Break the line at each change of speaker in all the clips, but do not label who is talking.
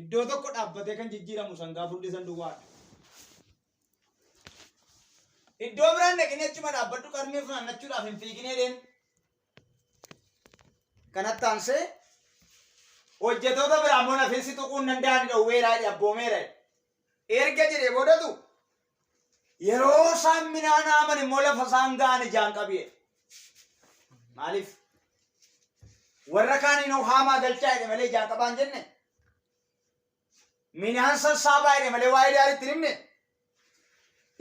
Iddoo tokko dhaabbatee kan jijjiiramu sangaa furdisan duwwaadha. Iddoo biraan dhaqinee achuma dhaabbadhu qarmii funaannachuudhaaf hin fiiginee deemu. Kanatti aansee hojjetoota biraa immoo nafin si tuquu hin danda'ani dhowweeraa jedhe abboomeera jedhe. Erga jedhee boodatu yeroo isaan midhaan haaman immoo lafa isaan ga'an ijaan qabi jedhe. Maaliif? Warra kaaniin hoo haamaa galchaa jedhe malee ijaan qabaa hin jenne. Midhaan sassaabaa jedhe malee waa'ee daariitti hin himne.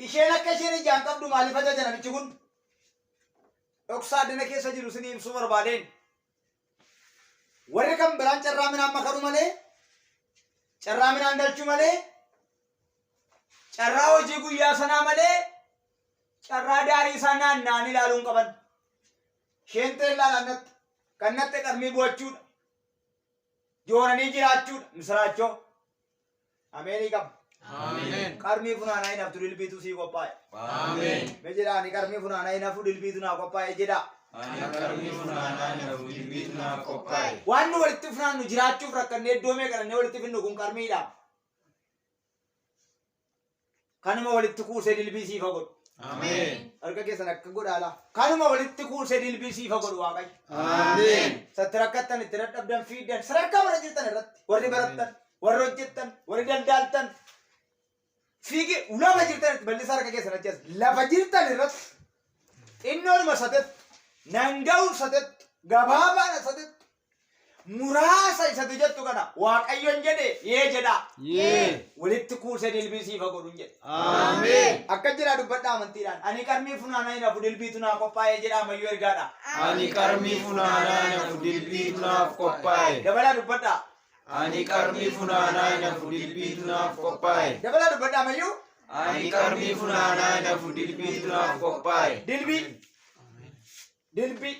Isheen akka isheen ijaan qabdu maaliif ajaja namichi kun? Dhoksaa addana keessa jiru isinii ibsuu barbaadeen. Warri kan biraan carraa midhaan makaruu malee, carraa midhaan galchuu malee, carraa hojii guyyaa sanaa malee, carraa daarii isaa naanna'anii ilaaluu hin qaban. Isheen teellaadhaan natti kan natte qarmii bu'achuudha. Jooranii jiraachuudha misiraachoo. Ameenii qaba.
Ameen.
Qarmii funaanaa hin haftu dilbiitu sii qophaa'e.
Ameen.
Mee jedhaa ani qarmii funaanaa hin hafu dilbiitu naa qophaa'e jedhaa.
Ani qarmii funaanaa hin hafu dilbiitu naaf qophaa'e.
Waan nu walitti funaannu jiraachuuf rakkannee iddoo meeqa dhannee walitti finnu kun qarmiidha. Kanuma walitti kuusee dilbii siif haa godhu.
Ameen.
Harka keessan akka godhaala. Kanuma walitti kuusee dilbii siif haa godhu Waaqayyo.
Ameen.
Satti rakkattan itti dadhabdan fiiddan sadarkaa bara jirtan irratti warri barattan warri hojjettan warri daldaaltan fiigi lafa jirtan irratti bal'isaa harka keessan achi as lafa jirtan irratti xinnoodhuma satettu nanga'uuf satettu gabaabaadha satettu Muraasa isatu jettu kana Waaqayyoon jedhe yee jedhaa.
Yee.
Walitti kuusee dilbii siif haa godhuun jedhe.
Ameen.
Akka jedhaa dubbadhaa amantiidhaan. Ani qarmii funaanaa hin hafu dilbiitu naa qophaa'ee jedhaa ammayyuu ergaadha.
Ani qarmii funaanaa hin hafu dilbiitu naaf qophaa'e.
Dabalaa dubbadhaa.
Ani qarmii funaanaa hin hafu dilbiitu naaf qophaa'e.
Dabalaa dubbadhaa ammayyuu.
Ani qarmii funaanaa hin hafu dilbiitu naaf qophaa'e.
Dilbii. Dilbii.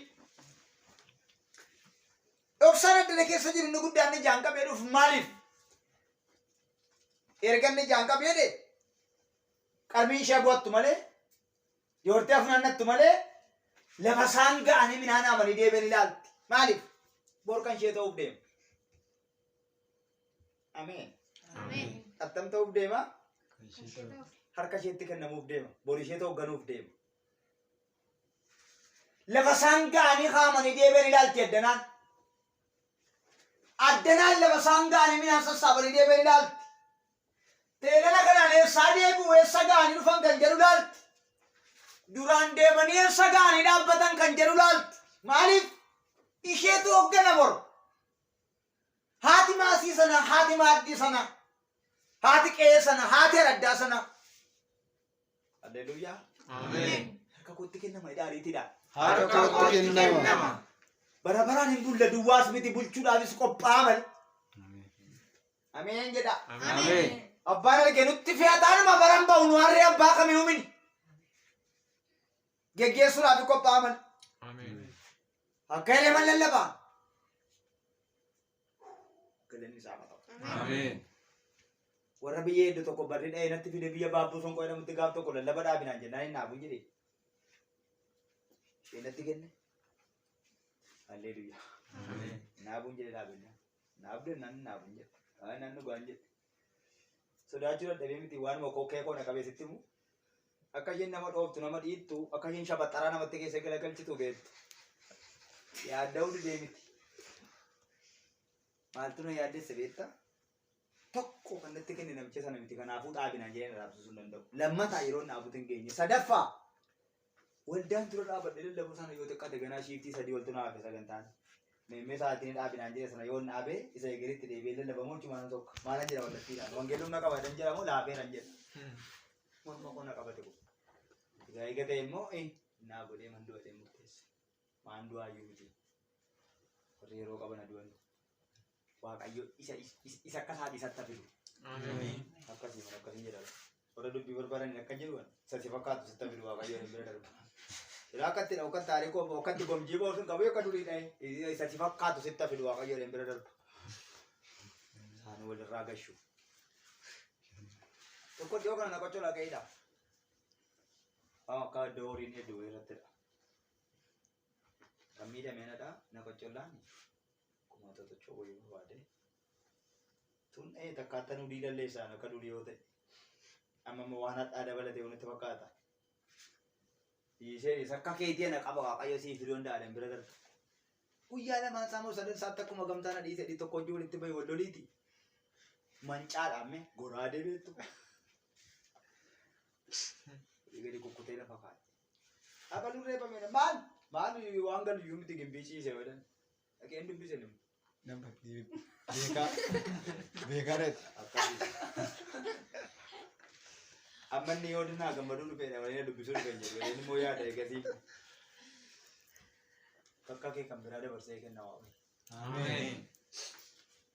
Dhoksaan addana keessa jiru inni guddaan inni ijaan qabee dhufu maaliif? Erga inni ijaan qabee jedhe qarmiin ishee bu'attu malee joortee funaannattu malee lafa isaan ga'anii midhaan haamanii deebi'an ilaalti. Maaliif? Bor kan ishee ta'uuf deema. Ameen. Attam ta'uuf deema? Harka isheetti kennamuuf deema. Bor ishee hoogganuuf deema. Lafa isaan ga'anii haamanii deebi'an ilaalti addanaan. Addanaan lafa isaan ga'anii midhaan sassaabanii deebi'an ilaalti. Teelala kanaan eessaa deebi'u eessa ga'anii dhufan kan jedhu ilaalti. Duraan deemanii eessa ga'anii dhaabbatan kan jedhu ilaalti. Maaliif? Isheetu hoggana bor. Haati maasii sanaa, haati maaddii sanaa, haati qe'ee sanaa, haati araddaa sanaa. Halleluuyaa.
Ameen.
Harka kootti kennama jedha ariitiidhaan.
Harka kootti kennama.
Bara baraan hin bulla duwwaas miti bulchuudhaafis qophaa'a malee. Ameen jedha.
Ameen.
Abbaan arge nutti fe'ataanuma baran ba'u nu harree abbaa kamii humini. Geggeessuudhaaf qophaa'a malee. Akka eleman lallabaa. Galanni isaa haa ta'u.
Ameen.
Warra biyya hedduu tokko barri dha'ee natti fide biyya Baabbuu Sonqoo jedhamutti gaaf tokko lallaba dhaabinaan jennaan hin dhaabuun jedhe. Ishee natti kenne. Halleluuyaa. Naabuun jedhe dhaabinna. Naabdu jennaan hin dhaabuun jedhe. Haa nan dhugaan jedhe. Sodaachuu dadhabee miti waanuma kokkee koo na qabee sitti himu. Akka isheen nama dhooftu nama dhiittu akka isheen shabaxaraa namatti keessa galagalchitu beektu. Yaadda'uu didee miti. Maaltu na yaaddesse beektaa? Tokko kan natti kenne namicha sana miti kanaafuu dhaabinaan jedhee na dhaabsisuu hin danda'u. Lammataa yeroo dhaabutu hin geenye. Sadaffaa waldaan dura dhaabadhee lallabuu sana yoo xiqqaate ganaa shiiftii sadii oltu na hafe sagantaan. Meemmee sa'aatiin dhaabinaan jedhe sana yoo dhaabe isa egeritti deebi'ee lallabamoo chumaan tokko. Maalan jedha wallattiidhaan. Wangeelli humna qaba jedhan jedhamoo laafeeran jedha. Morma koo na qabate kun. Egaa eega ta'e immoo naa godhee man du'a jedhee murteesse. Maan du'aayyuu miti. Warri yeroo qaban adu'an. Waaqayyo isa isa akka isaatii isatti hafidu. Akkasii mana akkasiin jedhama. Warra dubbii barbaadan akka jedhu isa si fakkaatu sitti hafidu Waaqayyo hin bira darba. Silaa akkatti dha akkatti taarikoo akkatti gomjii ba'u sun qabu akka durii dha'e isa si fakkaatu sitti hafidu Waaqayyo hin bira darba. Isaan walirraa gashu. Tokko dhiyoo kana na qochola ka'idha. Akka iddoo horiin hedduu irrattidha. Kan miidhame anadha na qoccollaan kumaatota choo wayii barbaade. Sun takkaattaa nu diilalleessaan akka durii yoo ta'e. Amma immoo waan hadhaa dabalatee walitti fakkaata. Isheenis akka keetii ana qaba Waaqayyo siif fiduu danda'a bira darba. Guyyaa lamaan isaa moo sadan isaatti akkuma gamtaan adii sadii tokko hojii walitti bahe wal loliiti. Mancaadha amme goraadee beektu. Gadi kukkutee lafa kaa'e. Abaluu reebamee maal maal waan galu iyyuu miti gimbii ciise jedhan. Dhaqeen dubbise nama.
Nama beekaa beekaa dha.
Akkasii. Amma inni yoo dinaa gammaduu dhufeedha malee na dubbisuu dhufe hin jedhu. Inni immoo yaada eegasii. Bakka kee kan biraa dabarsee kenna Waaqayyo.
Ameen.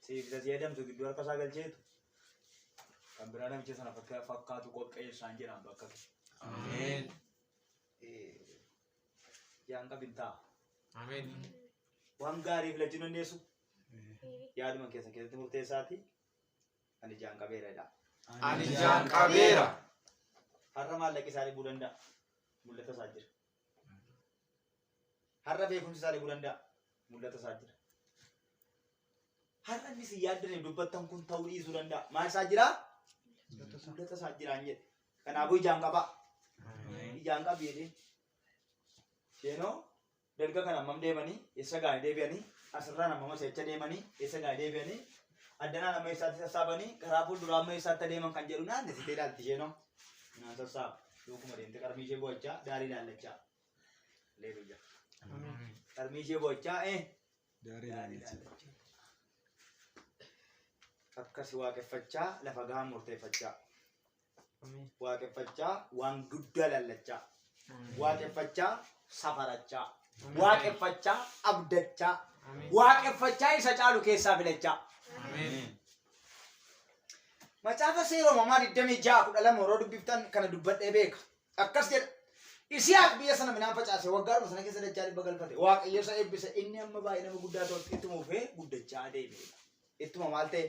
Siif isa si adamsu gidduu harka isaa galcheetu kan biraa namicha sana fakkaatu qopheessaan jedhaan bakka kee.
Ameen.
Jaan qabin ta'a.
Ameen.
Waan gaarii filachuu dandeessu yaaduma keessa keessatti murteessaati. Ani jaan qabeera jedha.
Ani jaan qabeera.
Har'a maallaqi isaa dhibuu danda'a. Mul'ata isaa jira. Har'a beekumsi isaa dhibuu danda'a. Mul'ata isaa jira. Har'a inni si yaaddaniif dubbattan kun ta'uu dhiisuu danda'a. Maal isaa jira? Mul'ata isaa jiraan jedhe. Kanaafuu ijaan qabaa. Ijaan qabi jedhee. Isheenoo dalga kana hammam deemanii eessa gaanii deebi'anii asirraan hammam asii achi deemanii eessa gaanii deebi'anii addanaan amma eessaatti sassaabanii karaa fuulduraa amma eessaatti adeeman kan jedhu naannessitee ilaalti isheenoo. Naan sassaaba. Duukuma deemte qarmii ishee bo'achaa daarii ilaallachaa. Haleluuyaa. Qarmii ishee bo'achaa
Daarii
daarii
ilaallachaa.
ilaallachaa. Akkas waaqeffachaa lafa gahaan murteeffachaa. Waaqeffachaa waan guddaa lallachaa. Waaqeffachaa safarachaa. Waaqeffachaa abdachaa. Waaqeffachaa isa caalu keessaa filachaa. Macaafa Seera Uumamaa 26:12 yeroo dubbiftan kana dubbadhee beeka. Akkas jedha. Isihaaq biyya sana midhaan facaase waggaadhuma sana keessa dachaa dhibba galfate. Waaqayyo isa eebbise inni amma baay'ee nama guddaa ta'utti ittuma fufee guddachaa adeeme. Ittuma maal ta'e?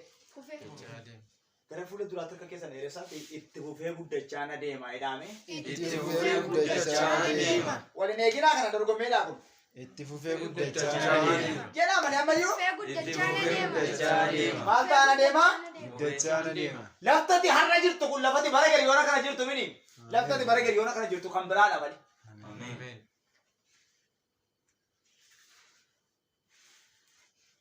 Gara fuula duraatti harka keessan dheeressaatti itti fufee guddachaa na deema jedhame.
Itti fufee guddachaa deema.
Waliin eeginaa kana dorgommeedhaa kun.
Itti fufee guddachaa deema.
Jedhaa malee ammayyuu
Itti fufee guddachaa deema.
maal ta'aa na deema?
Guddachaa na deema.
Laftati har'a jirtu kun lafati bara gariyoona kana jirtu mini. Laftati bara gariyoona kana jirtu kan biraadha malee.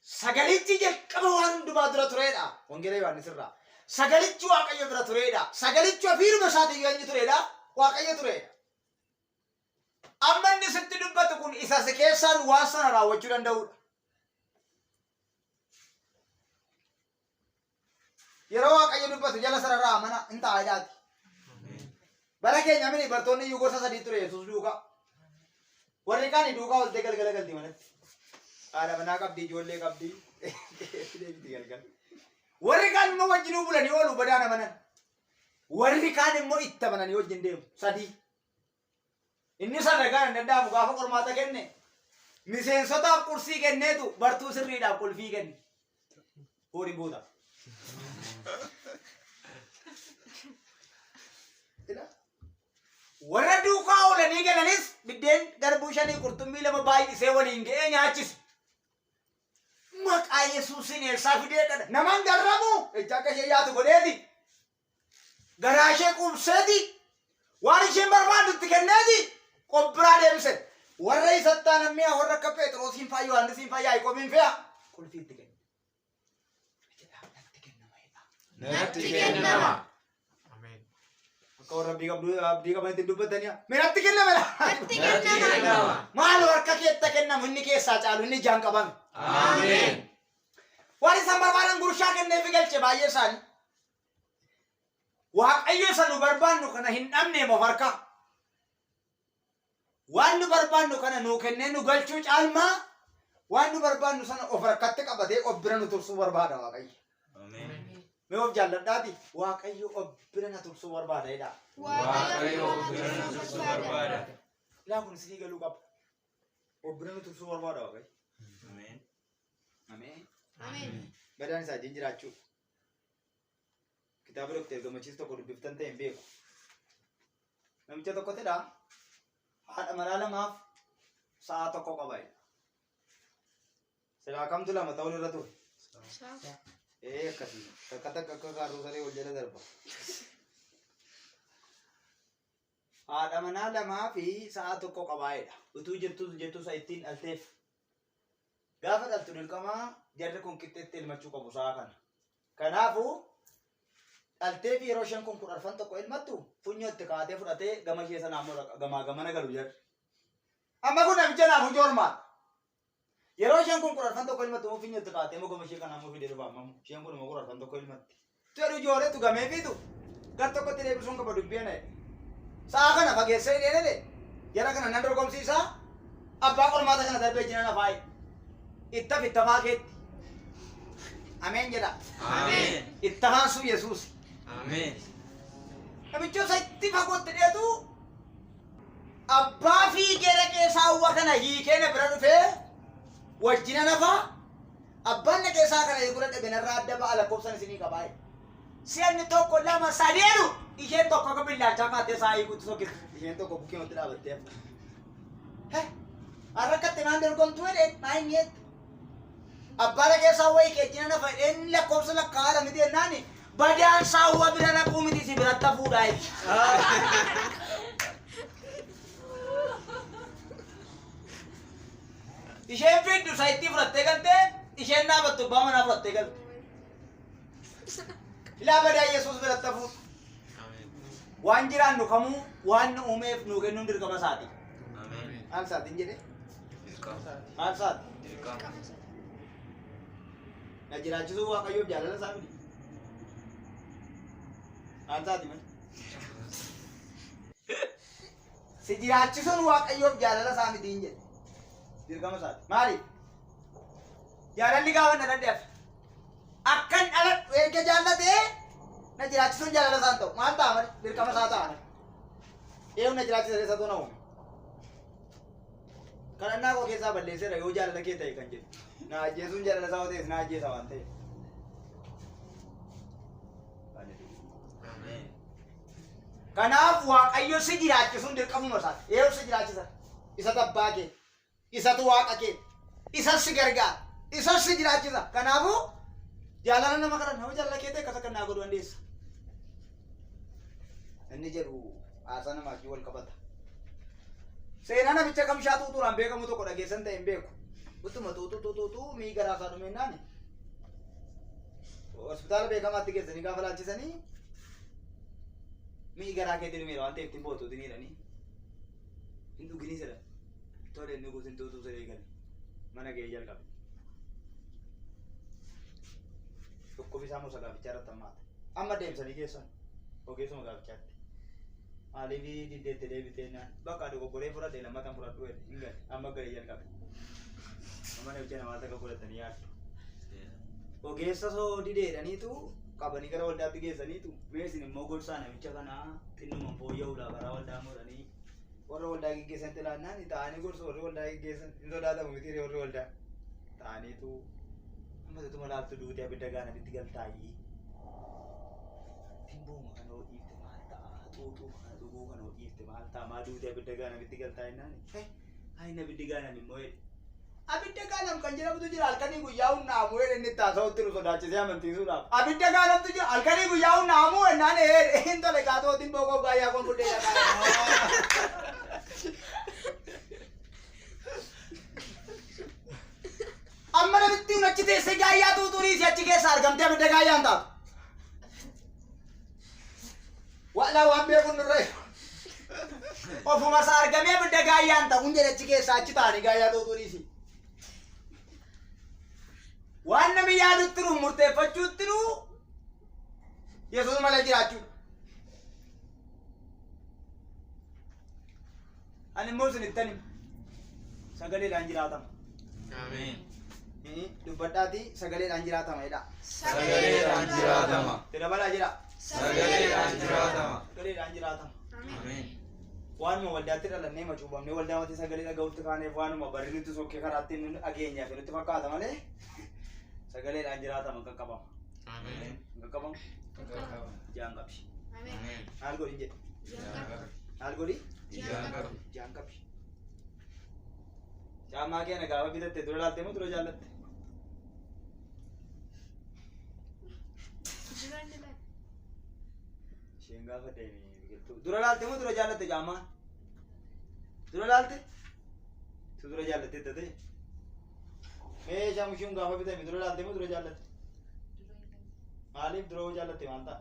Sagalichi jalqaba waan hundumaa dura tureedha. Wangeela Yohaannis irraa. Sagalichi Waaqayyo bira tureedha. Sagalichi ofiiruma isaatiin eenyu tureedha? Waaqayyo tureedha. Amma inni sitti dubbatu kun isa si keessaan waan sana raawwachuu danda'udha. Yeroo Waaqayyo dubbatu jala sararraa mana hin ta'a jedhaati. Bara keenya mini bartoonni iyyuu gosa sadii ture Yesuus duukaa. Warri kaan duukaa oltee galgala galti manatti. Haadha manaa qabdi, ijoollee qabdi. Deebiti galgala. Warri kaan immoo wajjinuu bulanii oolu badaan amanan. Warri kaan immoo itti amananii wajjin deemu. Sadii. Inni sadarkaan hin danda'amu gaafa qormaata kenne miseensotaaf qursii kenneetu bartuu sirriidhaaf qulfii kenne. Horii guuta. Warra duukaa oolanii galanis biddeen garbuu shanii qurxummii lama baay'isee waliin ga'ee nyaachise. Maqaa Yesuusiin eessaa fidee dhadha. Naman garramu jecha akka ishee yaatu godheeti. Garaa ishee quubseeti. Waan isheen barbaaddu itti kenneeti. Qobbiraa deebise. Warra isatti aanan mi'a warra akka Phexrosiin fa'aa Yohaannisiin fa'aa Yaaqoobiin fa'aa qulfii itti kenne. Jedhaa natti kennama jedhaa.
Natti kennama.
Ameen.
Akka warra abdii qabdu abdii qabanitti hin dubbatanii. Mee natti kennama jedhaa.
Natti kennama.
Maal harka keetta kennamu inni keessaa caalu inni ijaan qabame.
Ameen.
Waan isaan barbaadan gurshaa kenneefi galche baay'ee isaanii. Waaqayyo isa nu barbaannu kana hin dhabneem of harkaa. Waan nu barbaannu kana nuu kennee nu galchuu caalmaa waan nu barbaannu sana of harkatti qabatee of bira nu tursuu barbaada Waaqayyo. Mee of jaalladhaati Waaqayyo of bira na tursuu barbaada jedhaa.
Waaqayyo of bira nu tursuu barbaada.
Ilaa kun isinii galuu qaba. Of bira nu tursuu barbaada Waaqayyo. Ameen.
Ameen.
Gadaan isaa wajjin jiraachuu. Kitaaba Dookter Gammachiis tokko dubbiftan ta'e hin beeku. Namicha tokko tidha haadha manaa lamaaf sa'a tokko qaba. Silaa kamtu lama ta'uun irra ture. Ee akkasii. Takka takka akka kaarruu saree wal jala darba. Haadha manaa lamaa fi sa'a tokko qabaa'edha. Utuu jirtus jettu isa ittiin dhalteef. Gaafa dhaltu dirqama jarri kun qixxeetti elmachuu qabu sa'a kana. Kanaafuu dhaltee fi yeroo isheen kun kudharfan tokko elmattu funyoo itti kaatee fudhatee gama ishee sanaa immoo gamaa gamana galu jarri. Amma kun namicha naaf joormaadha. Yeroo isheen kun kudharfan tokko elmattu immoo funyoo itti kaatee immoo gama ishee kanaa immoo fidee dhufa amma isheen kun immoo kudharfan tokko elmatti. Jedhu ijoolleetu gamee fiitu gar tokkotti deebisuun qaba dubbii ana jedhe. Sa'a kana fageessee hidhee jedhe jara kana nan dorgomsiisaa abbaa qormaata kana darbee jinan afaa'e. Ittaf ittafaa keetti. Ameen jedha.
Ameen.
Ittafaan sun Yesuus.
Ameen.
Namicha isa itti fagootti dheetu abbaa fiigee dhaqee saawwa kana hiikee na bira dhufee wajjina nafaa abbaan dhaqee saa kana hiikuu dadhabe narraa adda ba'a lakkoofsan isinii qabaa jedhe. Si'anni tokko lama sadii jedhu isheen tokko akka billaachaa kaattee saa hiikuutti sokkite. Isheen tokko bukkee watti dhaabattee hafte. Heh har'a akkatti naan dorgomtuu jedheen maa inni jette. Abbaa dhaqee saawwa hiikee wajjina nafa jedheen lakkoofsa lakkaa'aadha miti jennaani badaan saawwa bira dhaquu miti si biratti hafuudha jedhe. Isheen fiddu saayittii fudhattee galtee isheen dhaabattu abbaa manaa fudhattee galte. Ilaa badaa Yesuus biratti hafuudha.
Ameen.
Waan jiraannu kamuu waan nu uumeef nuu kennuun dirqama isaati.
Ameen.
Maal isaatiin jedhe?
Dirqama.
Maal isaati?
Dirqama.
Na jiraachisuu Waaqayyoof jaalala isaa miti. Maal isaati malee? Si jiraachisuun Waaqayyoof jaalala isaa miti hin jedhe. Dirqama isaati. Maaliif? Jaalalli gaafa na dhaladhe hafe. Akkan dhaladhu erga jaallatee na jiraachisuun jaalala isaa hin ta'u. Maal ta'a malee? Dirqama isaa ta'a malee. Eeyyuu na jiraachisa isatu na uume. Kadhannaa koo keessaa balleesseera yoo jaalala kee ta'e kan jedhu. Na ajjeesuun jaalala isaa yoo ta'es na ajjeesa waan ta'eef.
Ameen.
Kanaaf Waaqayyo si jiraachisuun dirqamuma isaati. Eeyyuu si jiraachisa. Isatu abbaa kee. Isatu waaqa kee. Isas si gargaara. Isas si jiraachisa. Kanaafuu jaalala nama kadhanna yoo jaalala kee ta'e akkas akka naa godhu dandeessa. Inni jedhu haasaa namaa wajjin wal qabata. Seenaa namicha kamshaa xuuxuudhaan beekamu tokko dhageessan ta'e hin beeku. Utuma xuuxuu xuuxuu mii garaa isaa dhumeennaan hospitaala beekamaatti geessanii gaafa laalchisanii mi'i garaa keetti dhumeera waan ta'eef ittiin bootuutiin jedhanii hin dhuginis jedhan. Tole inni guutin xuuxuu isa eegale. Mana ga'ee jalqabe. Dhukkubni isaa musa gaafichaa irratti hammaate. Amma deebisanii geessan ogeessuma gaafichaatti. Maaliif diddeetti deebitee naan bakka dogoggoree fudhadhe lammatan fudhadhu jedhe hin gale amma ga'ee jalqabe. Amma namicha namaa takka godhatanii yaaddu. Ogeessa soo dideedhaniitu qabanii gara waldaatti geessaniitu mee isin immoo gorsaa namicha kanaa xinnuma fooyya'uudha karaa waldaa moodhanii warra waldaa geggeessanitti laannaan ta'anii gorsu warri waldaa geggeessan hin sodaatamu miti warri waldaa ta'aniitu amma tutuma laaftu duutee abidda gaanamitti galtaayyii. Timbooma kana hoo dhiifte maal ta'a? Xuuxuu kana dhuguu kana hoo dhiifte maal ta'a? Maa duutee abidda gaanamitti galtaa jennaan? Ayin abiddi gaanam immoo jedhe. Abidda gaanam kan jedhamutu jira halkanii guyyaa hunnaamu jedhe inni itti haasa'utti nu sodaachisee amantiisuudhaaf. Abidda gaanamtu jira halkanii guyyaa hunnaamu jennaan ee hin tole kaatoo timboo koo gaayyaa koon fudhee dhaqaa. Amma namitti hun achi teessee gaayyaa xuuxuu dhiisii achi keessa argamtee abidda gaayyaan taatu. Walaa waan beekuun nurra jiru. Ofuma isaa argamee abidda gaayyaan ta'uun jedhe achi keessa achi taa'anii gaayyaa xuuxuu dhiisii. Waan namni yaadutti jiru murteeffachuutti jiru Yesuus malee jiraachuudha. Ani immoo isinittan hima. Sagaleedhaan jiraatama.
Ameen.
Dubbadhaatii sagaleedhaan jiraatama jedha.
Sagaleedhaan jiraatama.
Itti dabalaa jedha.
Sagaleedhaan jiraatama.
Sagaleedhaan jiraatama.
Ameen.
Waanuma waldaatti dhalannee macuubamnee waldaa mati sagalee dhaga'utti kaaneef waanuma barri nutti sokkee karaatti nu dhageenyaaf nutti fakkaata malee sagaleedhaan jiraatama hin qaqqabamu.
Ameen.
Hin qaqqabamu? Ijaan qabi.
Ameen.
Maal godhin jedhe?
Ijaan qabi.
Maal godhi?
Ijaan qabi.
Ijaan qabi. Caammaa kee ana gaafa bitatte dura laaltee moo dura jaallatte? Isheen gaafa deemi biqiltuu. Dura laalte moo dura jaallatte jaamaa? Dura laalte? Tu dura jaallatte ta'e. Mee shaamushiin gaafa bitame dura laalte moo dura jaallatte? Maaliif dura hoo jaallatte maal ta'a?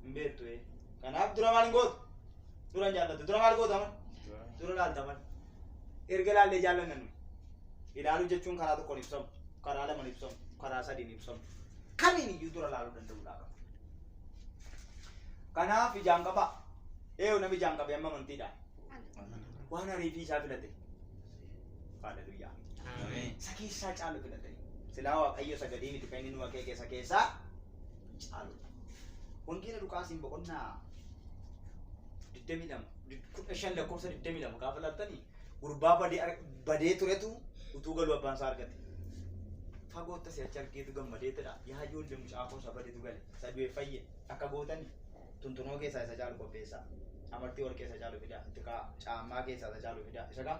Hin beektu. Kanaaf dura maal hin gootu? Dura hin jaallattu. Dura maal goota mal? Dura laalta mal. Erga laallee jaallanna nuyi. Ilaaluu jechuun karaa tokkoon ibsamu, karaa lamaan ibsamu, karaa sadiin ibsamu. Kamiin iyyuu dura laaluu danda'uudhaa qaba. Kanaaf ijaan qabaa. Eeyyuu namni ijaan qabee amma amantiidhaan. Waan ariifii isaa filate. Haaleluyyaa.
Ameen.
Isa keessaa caalu filate. Silaa Waaqayyo sagalee miti kan inni nu akeeke isa keessaa caaludha. Wangeela Luqaasiin boqonnaa 22 15 lakkoofsa 22 gaafa laaltanii gurbaa badee turetu utuu galuu abbaan isaa argate. Fagootti asii achi argeetu gammadeetidha. Yaa ijoollee mucaa koo isa badeetu gale. Isa du'e fayye akka gootani tuntunoo keessaa isa caalu qopheessaa. Amartii warqee isa caalu fidaa. Itti kaa'aa. Caammaa keessaa isa caalu fidaa. Isa kam?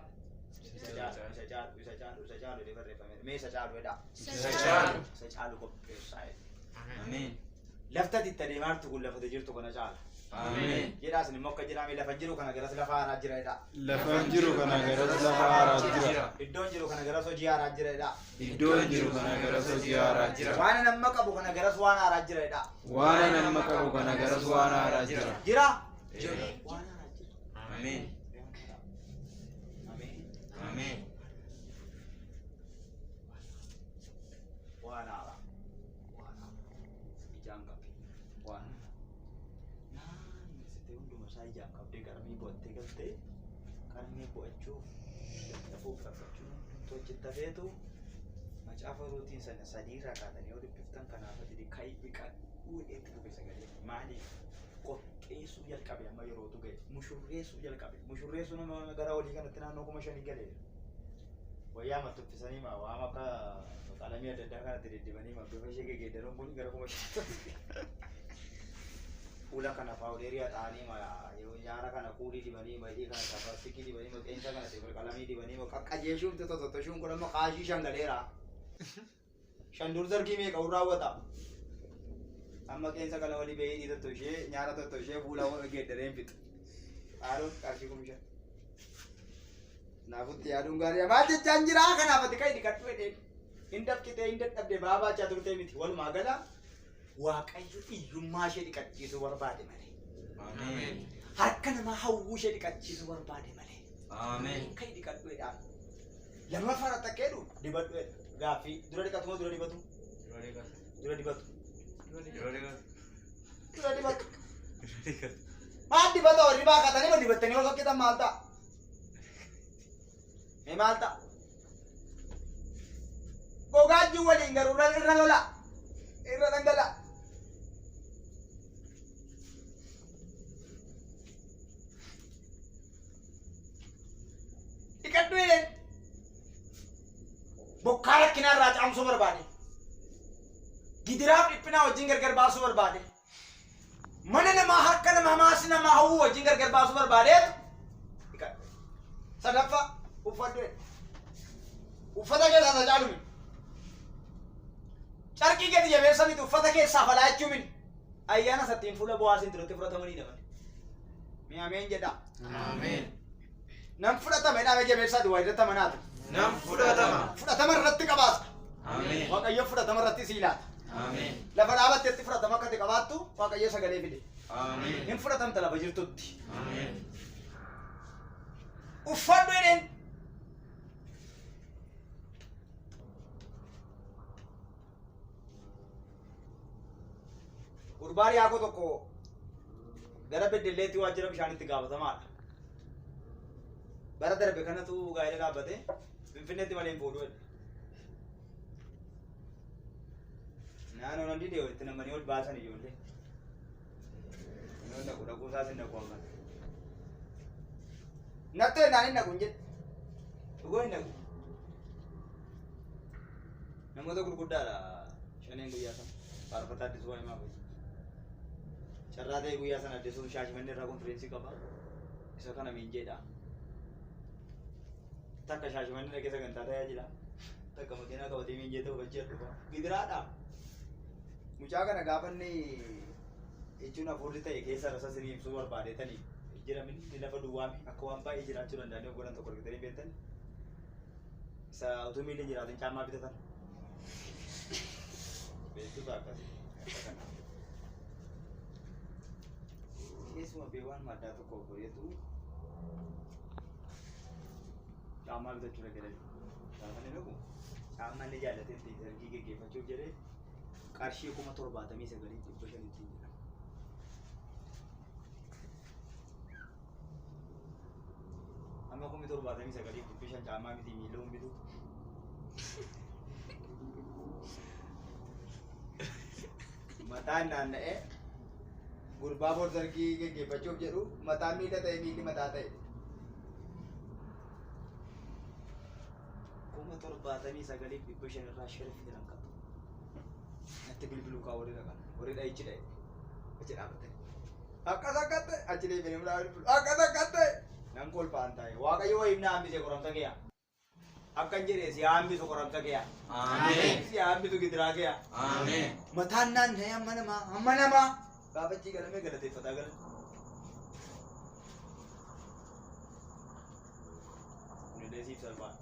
Isa caalu, isa caalu, isa caalu, isa caalu jedhee barreeffameera. Mee isa caalu jedhaa.
Isa caalu.
Isa caalu qopheessaa jedhe.
Ameen.
Lafti ati itti adeemaa jirtu kun lafati jirtu kana caala.
Ameen.
Jedhaa isin immoo akka jedhame lafa jiru kana garas lafa haaraa jira jedhaa.
Lafan jiru kana garas lafa haaraa jira.
Iddoon jiru kana garas hojii haaraa jira jedhaa.
Iddoon jiru kana garas hojii haaraa jira.
Waan ani amma qabu kana garas waan haaraa jira jedhaa.
Waan ani amma qabu kana garas waan haaraa jira.
Jira?
Jira.
Waan haaraa jira.
Ameen.
Ameen.
Ameen.
Waan haaraa. Waan haaraa. Ijaan qabe. Waan haaraa. Naannessitee hunduma isaa ijaan qabdee qarmii bu'attee galtee qarmii bu'achuuf dadhabuuf rakkachuu hojjetta feetu macaafa ruutiin sana sadii irraa kaatanii yoo dubbiftan kanaaf ati ka'i dhiqadhuu jedheetti dhufe sagalee maaliif qopheessuu jalqabe amma yerootu ga'e mushurreessuu jalqabe mushurreessuu nama gara olii kanatti naannoo 5,000 galeera. Wayyaa mattuffisanii ma waam akka qalamii adda addaa kanatti diddibanii ma bifa ishee gegeeddaruun kun gara 5,000. Fuula kana paawudeerii haxaa'anii ma nyaara kana kuulii dibanii ma hidhii kana chaapaastikii dibanii ma qeensa kana sifir qalamii dibanii ma qaqqajeeshuun tottotoshuun kun amma qaashii 5 galeera. 5 dur zargii meeqa raawwata? Amma qeensa kana walii bahee hidhii tottoshee nyaara tottoshee fuula geeddareen fixu. Haaroon qarshii 5,000. Naafutti yaaduun gaarii maal jechaan jira kanaaf ati ka'i dhiqadhu jedheen. Hin dafqitee hin dadhabde baabaa turtee miti walumaa gala Waaqayyo hiyyummaa ishee dhiqachiisuu barbaade malee.
Ameen.
Harka namaa hawwuu ishee dhiqachiisuu barbaade malee.
Ameen.
Ka'i dhiqadhu jedhaan. Lammaffaa irratti akka jedhu dibadhu jedha. Gaaffii dura dhiqatu moo dura dibatu? Dura dibatu. Dura dibatu. Maal dibata warri baaqatanii ma dibattanii ol hojjetan maal ta'a? Mee maal ta'a? Gogaa wajjin waliin garuu irra lola. Irra dhangala'a. Dhiqadhu jedheen. Bokkaa rakkinaa irraa caamsuu barbaade. Gidiraaf dhiphinaa wajjin gargar baasuu barbaade. Mana namaa harka namaa maasii namaa hawwuu wajjin gargar baasuu barbaadeetu dhiqadhu. Sadaffaa uffadhu jedhe. Uffata keessaa isa caalu miti. Carqii gadi jabeessa miti uffata keessaa falaa jechuu miti. Ayyaana sattiin fuula Bo'aasiin duratti fudhatamanidha malee. Mee ameen jedhaa.
Ameen.
Nan fudhatama jedhaa jabeessaa duwwaa irratti amanaatu.
Nan fudhatama.
Fudhatama irratti qabaata.
Ameen.
Waaqayyo fudhatama irratti sii laata.
Ameen.
Lafa dhaabattetti fudhatama akka ati qabaattu Waaqayyo sagalee fide.
Ameen.
Hin fudhatamta lafa jirtutti.
Ameen.
Uffadhu jedheen. Gurbaan yaakoo tokko gara Beddelleetti waajjira bishaanitti gaafatamaadha. Bara darbe kanatu gaa'ela dhaabbate Finfinneetti malee hin fuudhu jedhe. Naannoo nan didee itti namanii ol baasan ijoollee. Inni dhaqu dhaquu isaas hin dhaqu amma. Nattoo jennaan hin dhaqu hin jedhe. Dhugoo hin dhaqu. Namoota gurguddaadha shaneen guyyaa sana. Faarfataa Addisuu Waayimaa fa'i. Carraa ta'e guyyaa sana Addisuun Shaashimannee irraa konfireensii qaba. Isa kana miinjeedha. Takka Shaashimannee dhaqee sagantaa tajaajila. Takka makiinaa qabatee miinjee ta'u bachee dhufa. Gidiraadha. Mucaa kana gaafa inni Jechuun hafuurri ta'e keessa rasa isinii ibsuu barbaadetanii jira inni lafa duwwaame akka waan baay'ee jiraachuu danda'anii obbolaan tokko argitanii beektan. Isa utuu miilli hin jiraatin caammaa bitatan. Beektu ta'a akkasii. Akka kana. Keessuma beewaan maddaa tokko obboleetu caammaa bitachuu dhaqee gaafa inni dhaqu caammaa inni jaallatee ittiin sargii geggeeffachuuf jedhee qarshii 79,500 ittiin jedha. Amma 79,500 caammaa miti miila hin bitu. Mataan naanna'ee gurbaa bor sargii geggeeffachuuf jedhu mataan miila ta'e miilli mataa ta'e. 79,500 irraa sheriff jedhan qabu. Natti bilbiluu kaa warri dhaqan warri dha'ichi dha'e achi dhaabbatanii. Akkas akkas ta'e achi deebi'anii mul'aa bilbilu akkas akkas ta'e nan kolfaan taa'e Waaqayyo wayiif na hambise qoramsa kiyya. Akkan jedhe si hambisu qoramsa kiyya.
Ameen.
Si hambisu gidiraa kiyya.
Ameen.
Mataan naanna'ee amma namaa amma namaa gaafa achii galamee galateeffataa galan. Kunillee siif salphaadha.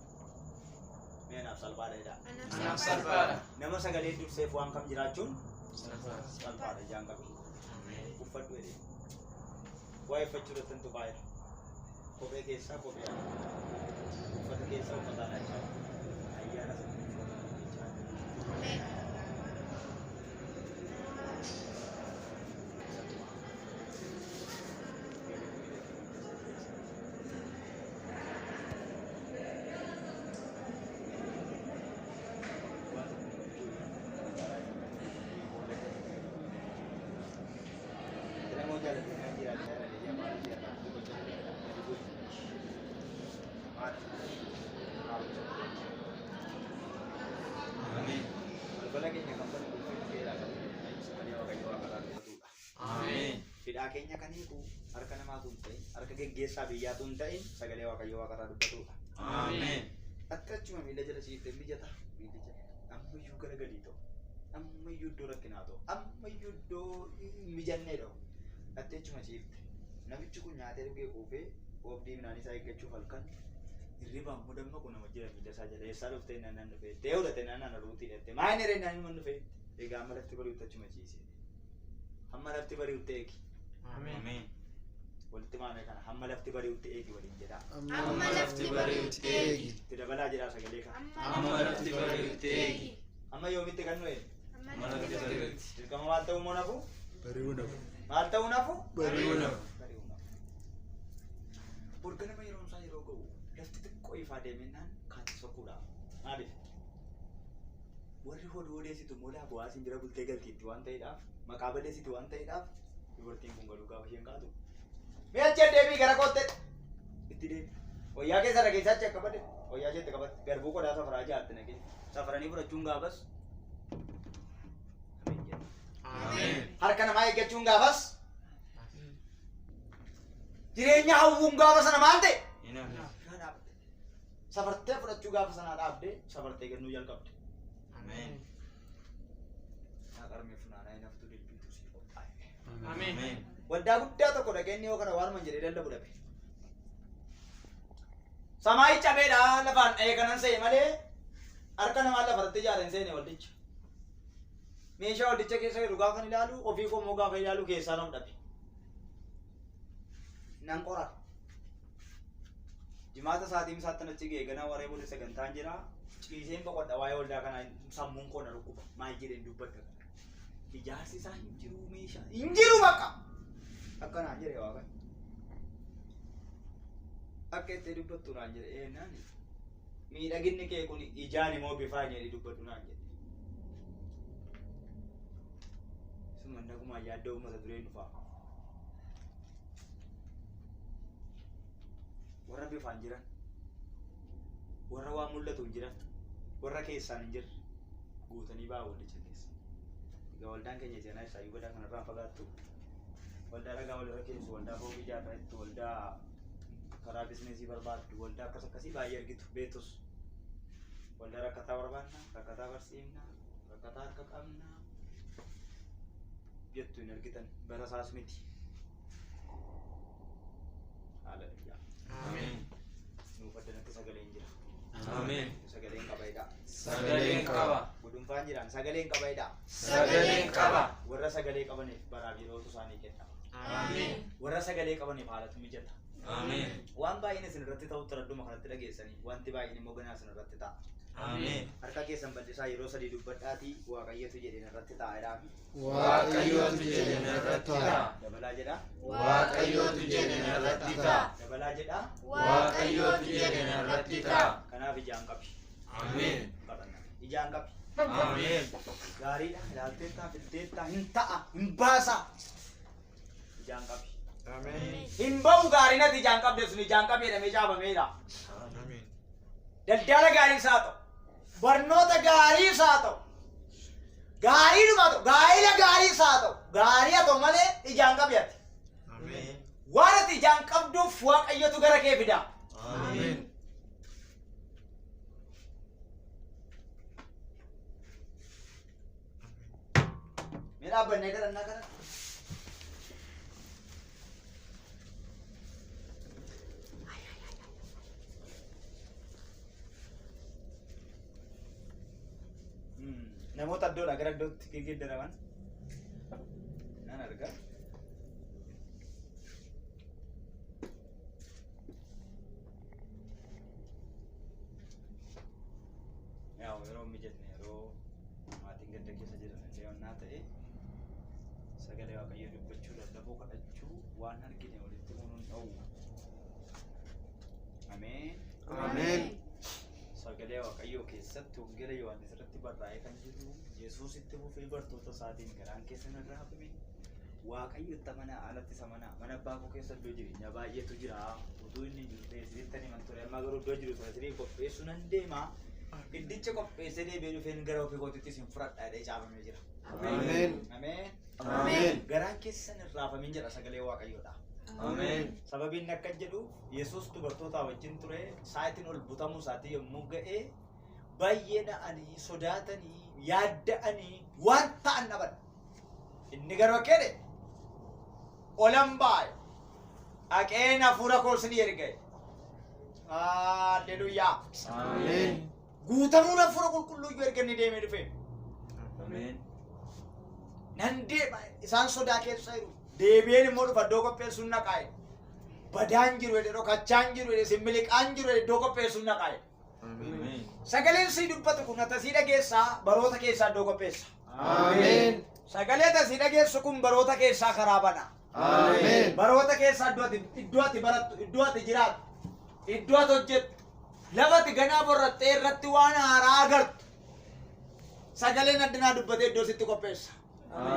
Mee anaaf salphaadha jedhaa.
Anaaf salphaadha.
Nama sagalee durseef waan kam jiraachuun
Salphaadha.
salphaadha ijaan qabu.
Ameen.
Uffadhu jedhee. Waa'ee uffachuu irratti hin tuqaa jira. Kophee keessaa kophee ala. Uffata keessaa uffata alaa jechaa jira. Ayyaana sana uffata jechaa jira.
Ameen.
Balbala keenya kan banu qulqullina seeraa qabu sagalee Waaqayyoo akka raawwatudha.
Ameen.
Hidhaa keenya kan hiiku harka namaatu hin ta'in, harka geggeessaa biyyaatu hin ta'in, sagalee Waaqayyoo waaqarraa dubbatudha.
Ameen.
Akka achuma miila jala ciiftee mijata. Miilli jala. Ammayyuu garagalii ta'u. Ammayyuu iddoo rakkinaa ta'u. Ammayyuu iddoo hin mijannee ta'u. Atti achuma ciifte. Namichi kun nyaatee dhugee quufee oobdii midhaan isaa eeggachuuf halkan hirribaan mudamma kun nama jira miila isaa jala eessaa dhuftee naan dhufee deewdate naan ruutii dhette maa inni ree naan dhufee egaa amma lafti bari'utti achuma ciise. Hamma lafti bari'utti eegi.
Ameen.
Walitti maamee kana hamma lafti bari'utti eegi waliin jedhaa.
Amma lafti bari'utti eegi.
Itti dabalaa jedhaa sagalee kana.
Amma lafti bari'utti eegi.
Amma yoomitti kan nu eegu?
Amma lafti bari'utti.
Dirqama maal ta'uu immoo nafu?
Bari'uu nafu.
Maal ta'uu nafu?
Bari'uu nafu.
Bari'uu nafu. Borga nama yeroon isaa yeroo ga'u lafti xiqqoo ifaa deemennaan kaatti sokkuudhaaf. Maaliif? Warri hoduu odeessitu moolaa bu'aa siin bira bultee galtiitti waan ta'eedhaaf maqaa balleessitu waan ta'eedhaaf dubartiin kun galuu gaafa isheen kaatu. Mee achi deebii gara kootte itti deebi. Wayyaa keessa irra keessaa achi akka badde wayyaa isheetti qabatte garbuu qodaa safaraa jaatti naqee safaranii fudhachuun gaafas. Ameen jedha.
Ameen.
Harka namaa eeggachuun gaafas jireenya hawwuun gaafa sana maal ta'e?
Hin hafne.
Irraa dhaabde. Safartee fudhachuu gaafa sanaa dhaabde safartee kennuu jalqabde.
Ameen.
Qarmee funaanaa hin haftu dilbiitu sii qophaa'e.
Ameen.
Ameen.
Waldaa guddaa tokko dhaqee inni yoo kana waanuma jedhee lallabu dhabe. Samaayi cabeedha lafaan dha'ee kanan se'e malee harka namaa lafarratti ijaare hin seene waldicha. Meeshaa waldicha keessa jiru gaafa ilaalu ofii koo immoo gaafa ilaalu keessaa nam dhabe. Nan qora. Jimaata sa'aatii isaatti achi ga'e ganaa waree booda sagantaan jira. Ciiseen boqodha waa'ee waldaa kanaa sammuun koo na dhukkuba. Maal jedheen dubbadha kana. Ijaarsi isaa hin jiru meeshaa hin jiru bakka. Akka naan jedhe Waaqayyo. Akka itti dubbattu naan jedhe ee naan miidhaginni kee kun ijaan immoo bifaan jedhee dubbadhu naan jedhe. Suma nagumaan yaaddoo mata dureen dhufaa. Warra bifaan jiran, warra waan mul'atu hin jiran, warra keessaan hin jirre guutanii ba'aa waldicha keessa. Egaa waldaan keenya seenaa isaayyuu badaa kanarraa fagaattu. Waldaa dhagaa walirra keessu, waldaa fooqii ijaarrattu, waldaa karaa bizineesii barbaaddu, waldaa akkas akkasii baay'ee argitu beektus. Waldaa rakkataa barbaadna, rakkataa barsiifna, rakkataa harka qabna jettu. Argitu hin argitan bara isaas miti. Haleluuyaa.
Ameen.
Nuuf addanatti sagaleen jira.
Ameen.
Sagaleen qaba jedhaa.
Sagaleen qaba.
Gudunfaan jiraan sagaleen qaba jedhaa.
Sagaleen qaba.
Warra sagalee qabaniif baraaf yerootu isaanii kenna.
Ameen.
Warra sagalee qabaniif haalatu mijata.
Ameen.
Waan baay'een isin irratti ta'utti radduma kanatti dhageessanii wanti baay'een immoo ganaa isin irratti ta'a.
Ameen.
Harka keessan bal'isaa yeroo sadii dubbadhaatii Waaqayyotu jedhe irratti ta'a jedhaa.
Waaqayyotu jedhe irratti ta'a.
Dabalaa jedhaa.
Waaqayyotu jedhe irratti ta'a.
Dabalaa jedhaa.
Waaqayyotu jedhe irratti ta'a.
Kanaaf ijaan qabi.
Ameen.
Kadhanna. Ijaan qabi.
Ameen.
Gaariidha. Ilaalteettaa filteettaa hin ta'a. Hin baasa. Ijaan qabi.
Ameen.
Hin ba'u gaariin ati ijaan qabde sun ijaan qabi jedhamee caafameera.
Ameen.
Daldala gaarii isaa ta'u. Barnoota gaarii isaa ta'u. Gaariidhuma ta'u. Gaa'ila gaarii isaa ta'u. Gaarii haa ta'u malee ijaan qabi ati.
Ameen.
Waan ati ijaan qabduuf Waaqayyotu gara kee fida.
Ameen.
Mee dhaabbannee kadhannaa kana. Namoota iddoodhaa gara iddootti geeddaraman nan arga. Yaa'u yeroo hin mijatne yeroo maatiin gadda keessa jiran illee onnaa ta'e sagalee Waaqayyoo dubbachuu lallabuu kadhachuu waan argine walitti himuun hin dhowwu. Ameen.
Ameen.
Sagalee Waaqayyoo keessatti wangeela Yohaannis irratti barraa'ee kan jiru Yesuus itti fufee bartoota isaatiin garaan keessan irraa hafame Waaqayyo itti amanaa alatti isa amanaa mana abbaa koo keessa iddoo jireenyaa baay'eetu jira utuu inni hin jiru ta'e isinitti himan ture amma garuu iddoo jiru sana isinii qopheessuu nan deema iddicha qopheessee deebi'ee dhufeen gara ofii kootitti isin fudhadha jedhee caafamee jira.
Ameen.
Ameen.
Ameen.
Garaan keessan hin raafamin jedha sagalee Waaqayyoodha.
Ameen.
Sababiin akka jedhu Yesuus dubartoota wajjin ture sa'aatiin ol butamuu isaatii yommuu ga'e baay'ee na'anii sodaatanii yaadda'anii waan ta'an dhaban. Inni garuu akka jedhe olan baa'e dhaqeen hafuura koo isinii erge. Haalleluuyaa.
Ameen.
Guutamuun hafuura qulqulluu iyyuu erga inni deemee dhufe.
Ameen.
Nan deema isaan sodaa keessa jiru. Deebi'een immoo dhufa iddoo qopheessuun naqaa'e. Badaan jiru jedhe dhokachaan jiru jedhe simmiliqaan jiru jedhe iddoo qopheessuun naqaa'e.
Ameen.
Sagaleen sii dubbatu kun tasii dhageessaa baroota keessaa iddoo qopheessa.
Ameen.
Sagalee tasii dhageessu kun baroota keessaa karaa bana.
Ameen.
Baroota keessaa iddoo ati barattu, iddoo ati jiraattu, iddoo ati hojjettu, lafa ati ganaa borrattee irratti waan haaraa agartu. Sagaleen addunyaa dubbatee iddoo sitti qopheessa.
Ameen.